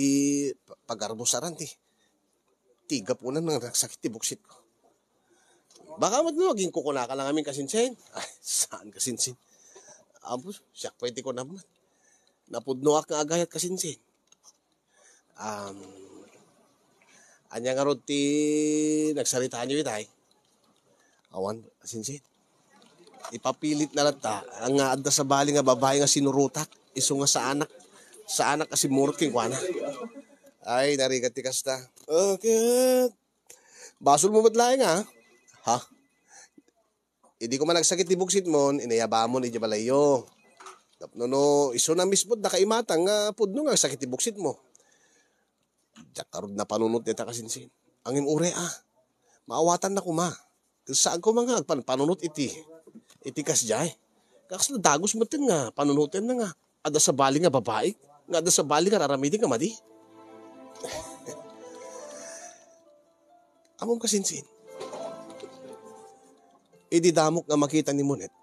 pa-, pagarbusaran ti, ti gapunan nga nagsakit ti buksitko. Baka met no, agingkukunaka lang amin, kasinsin. Ay, saan, kasinsin? Apo, siak pay ti kunam met. Napudnoak nga agayat, kasinsin. Um, ania ngarud ti nagsaritaanyo itay? Awan, kasinsin. Ipapilit na latta nga adda sabali nga babai nga sinurotak. Isu nga saanak, saanak a simmurot kenkuana. Ay, narigat ti kasta. Okay. Basol mo met laeng, ha? Ha? Idi koma nagsakit ti buksitmon, inayabamon idiay balayyo. Tapno no, isuna mismo, adda kaimatang nga pudno nga nagsakit ti buksitmo. Diak ngarud napanunot dayta, kasinsin. Ngem uray, ah. Maawatanna koma. Ket saan koma nga agpanpanunot iti, iti kasdiay. Kasla dagus metten nga panunotenna nga adda sabali nga babai, nga adda sabali nga aramiden nga madi. Ammom, kasinsin. Idi damok nga makita ni Monet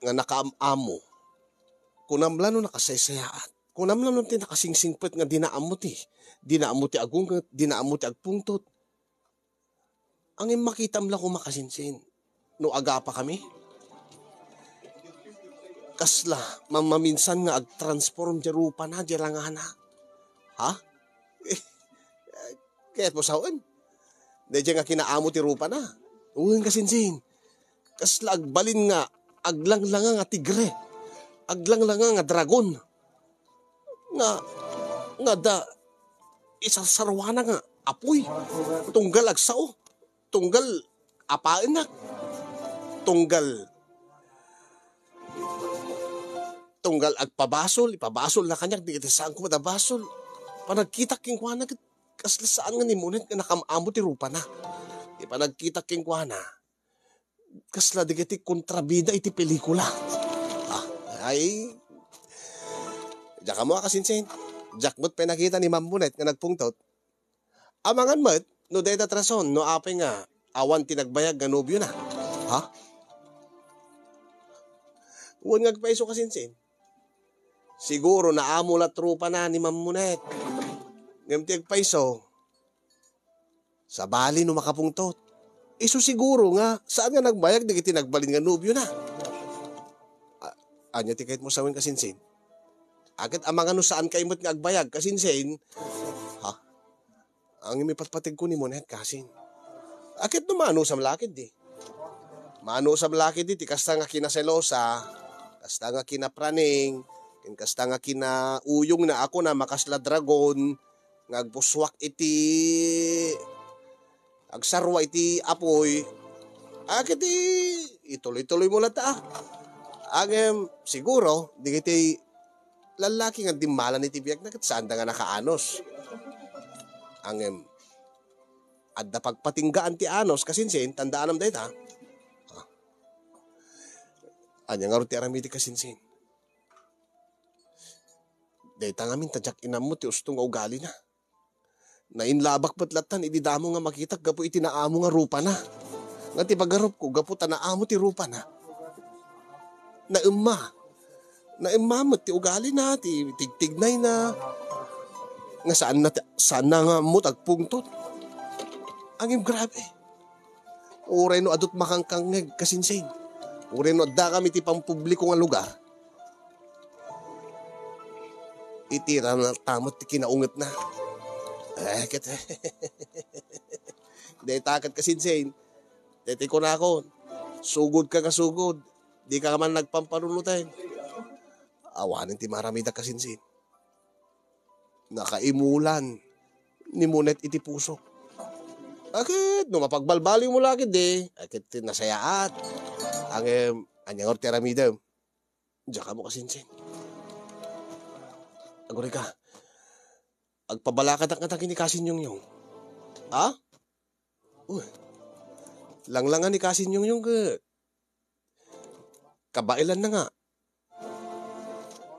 nga nakaam-amo, kunam la no nakasaysayaat. Kunam la no ti nakasingsingpet nga dina ammo ti, dina ammo ti agunget, dina ammo ti agpungtot. Ngem makitam la koma, kasinsin, no agapa kami. Kasla, mamaminsan nga agtransform ti rupana, ti langana. Ha? Kayatmo sawen? Daydiay nga kinaamo ti rupana. Wen, kasinsin. Kasla agbalin nga aglanglanga nga tigre. Aglanglanga nga dragon. Nga, nga da, isarsaruana nga apuy. Tunggal agsao. Tunggal apaennak. Tunggal, tunggal agpabasol, ipabasolna kaniak, di iti saan koma a basol. Panagkitak kenkuana ket kasla saan nga ni Monet nga nakam-amo ti rupana. Ti panagkitak kenkuana, kasla dagiti kontrabida iti pelikula. Ah, ay, diak ammo a, kasinsin. Diak met pay nakita ni Ma'am Monet nga nagpungtot. Amangan met no dayta ti rason no apay nga awan ti nagbayag nga nobiona. Ha? Wen nga agpayso, kasinsin. Siguro naamo la ti rupana ni Ma'am Monet. Ngem ti agpayso, sabali no makapungtot. Isu siguro nga saan nga nagbayag dagiti nagbalin nga nobiona. A-, ania ti kayatmo sawen, kasinsin? Aket amangan no saan kay met nga agbayag, kasinsin? Ha? Ngem ipatpategko ni Monet, kasin. Aket no maanusam la ketdi. Maanusam la ketdi ti kasta nga kinaselosa, kasta nga kinapraning, ken kasta nga kinauyongna a kuna makasla dragon, nga agpussuak iti, agsarrua iti apuy. Aket ituloy-tuloymo latta. Ngem, siguro, dagiti lallaki nga dimmalan iti biagna ket saanda nga nakaanus. Ngem, adda pagpatinggaan ti anus, kasinsin, tandaanam dayta. Ah. Ania ngarud ti aramidek, kasinsin? Dayta ngamin ta diak inammo ti usto nga ugalina. Nainlabak met lattan idi damo nga makitak gapu iti naamo nga rupana. Nga ti pagarupko, gapu ta naamo ti rupana, naemma. Naemma met ti ugalina, ti tigtignayna. Nga saanna ti, saanna nga ammo ti agpungtot. Ngem grabe. Uray no adut makangkangngeg, kasinsin. Uray no addakam iti pampubliko nga lugar. Iti ranalta met ti kinaungetna. Eh, ket, dayta ket, kasinsin. Dayta kunakon, sugod ka nga sugod. Di ka man nagpampanunoten. Awanen ti maramida, kasinsin. Nakaimulan ni Monet iti puso. Aket no mapagbalbaliwmo la ketdi, aket ti nasayaat. Ngem, ania ngarud ti aramidem? Diak ammo, kasinsin. Agurayka, agpabalakadak ngata ken ni Kasin Yongyong. Ha? Uy, langlanga ni Kasin Yongyong ket kabaelanna nga,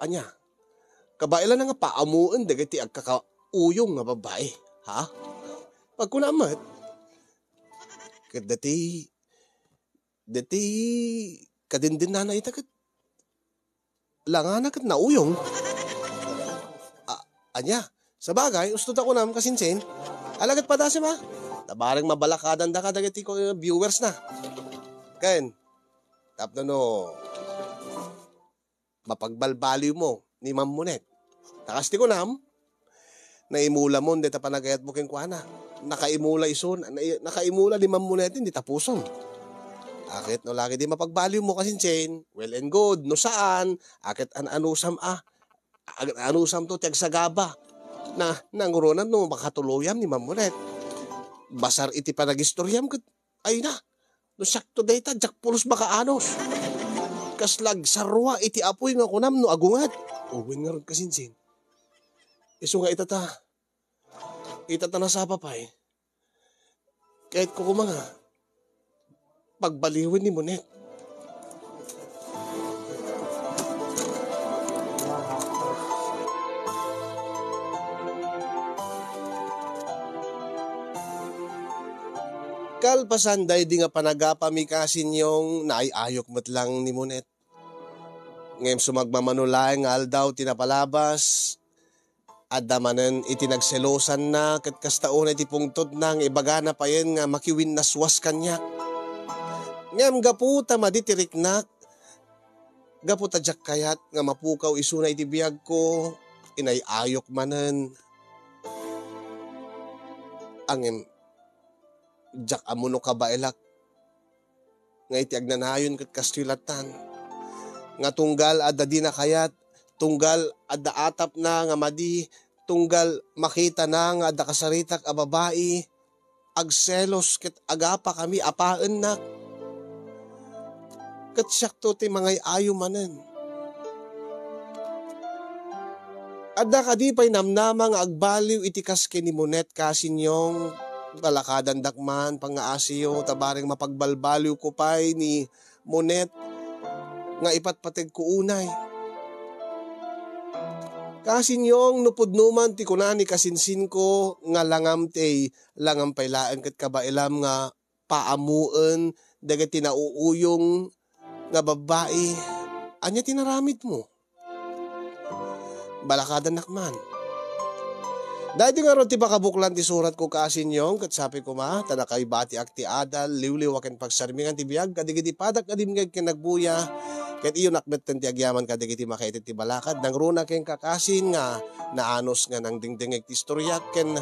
ania? Kabaelanna nga paamoen dagiti agkakauyong nga babbai, ha? Pagkunam met, ket dati, dati kadindinana ita ket langana ket nauyong. A-, ania? Sabagay, usto ta kunam, kasinsin. Ala ket padasem a. Ta bareng mabalakadan daka dagiti ko-, viewers na. Ken, tapno no mapagbalbaliwmo ni Ma'am Monet. Ta kas ti kunam, naimulamon dayta panagayatmo kenkuana. Nakaimula isun, na-, nakaimula ni Ma'am Monet, hindi tapusom. Aket no lagi di mapagbaliwmo, kasinsin, well and good. No saan, aket an-anusam a. Ag-, anusamto ti agsagaba. Na, nanguronan no makatuloyam ni Ma'am Monet. Basar iti panagistoriam ket, ay na, no siakto dayta, diak pulos makaanus. Kasla agsarrua iti apuy nga kunam no agunget. Wen ngarud, kasinsin. Isu nga ita ta, ita ta nasapa pay. Kayatko koma nga pagbaliwen ni Monet. Kalpasan daydi nga panagapami, Kasinyong, naay-ayok met lang ni Monet. Ngem sumagmamano laeng nga aldaw ti napalabas, adda manen iti nagselosanna, ket kasta unay ti pungtotna nga ibagana payen nga makiwinnaswas kaniak. Ngem gapu ta madi ti riknak, gapu ta diak kayat nga mapukaw isuna iti biagko, inay-ayok manen. Ngem diak ammo no kabaelak nga iti agnanayon ket kastoy lattan. Nga tunggal adda dina kayat, tunggal adda atapna nga madi, tunggal makitana nga adda kasaritak a babai, agselos ket agapakami a paennak. Ket siakto ti mangay-ayo manen. Adda kadi pay namnama nga agbaliw iti kas ken ni Monet, Kasinyong? Balakadandak man, pangngaasiyo, ta bareng mapagbalbaliwko pay ni Monet nga ipatpategko unay. Kasinyong, no pudno man ti kuna ni kasinsinko nga langam ti, langam pay laeng ket kabaelam nga paammoen dagiti nauuyong nga babbai, ania ti naramidmo? Balakadannak man. Daytoy ngarud ti pakabuklan ti suratko, Kasinyong, ket sapay koma ta nakaibatiak ti adal, liwliwa ken pagsarmingan ti biag kadagiti padak nga dimngeg ken nagbuya, ket iyonak metten ti agyaman kadagiti makaited ti balakad. Nangruna kenka, Kasin, nga naanus nga nangdengdengngeg ti istoriak ken,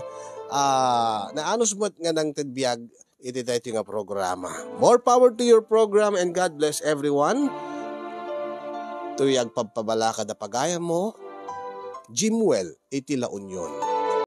ah, naanus met nga nangted biag iti daytoy nga programa. More power to your program and God bless everyone. Toy agpabpabalakad a pagayammo, Jimwell iti La Union.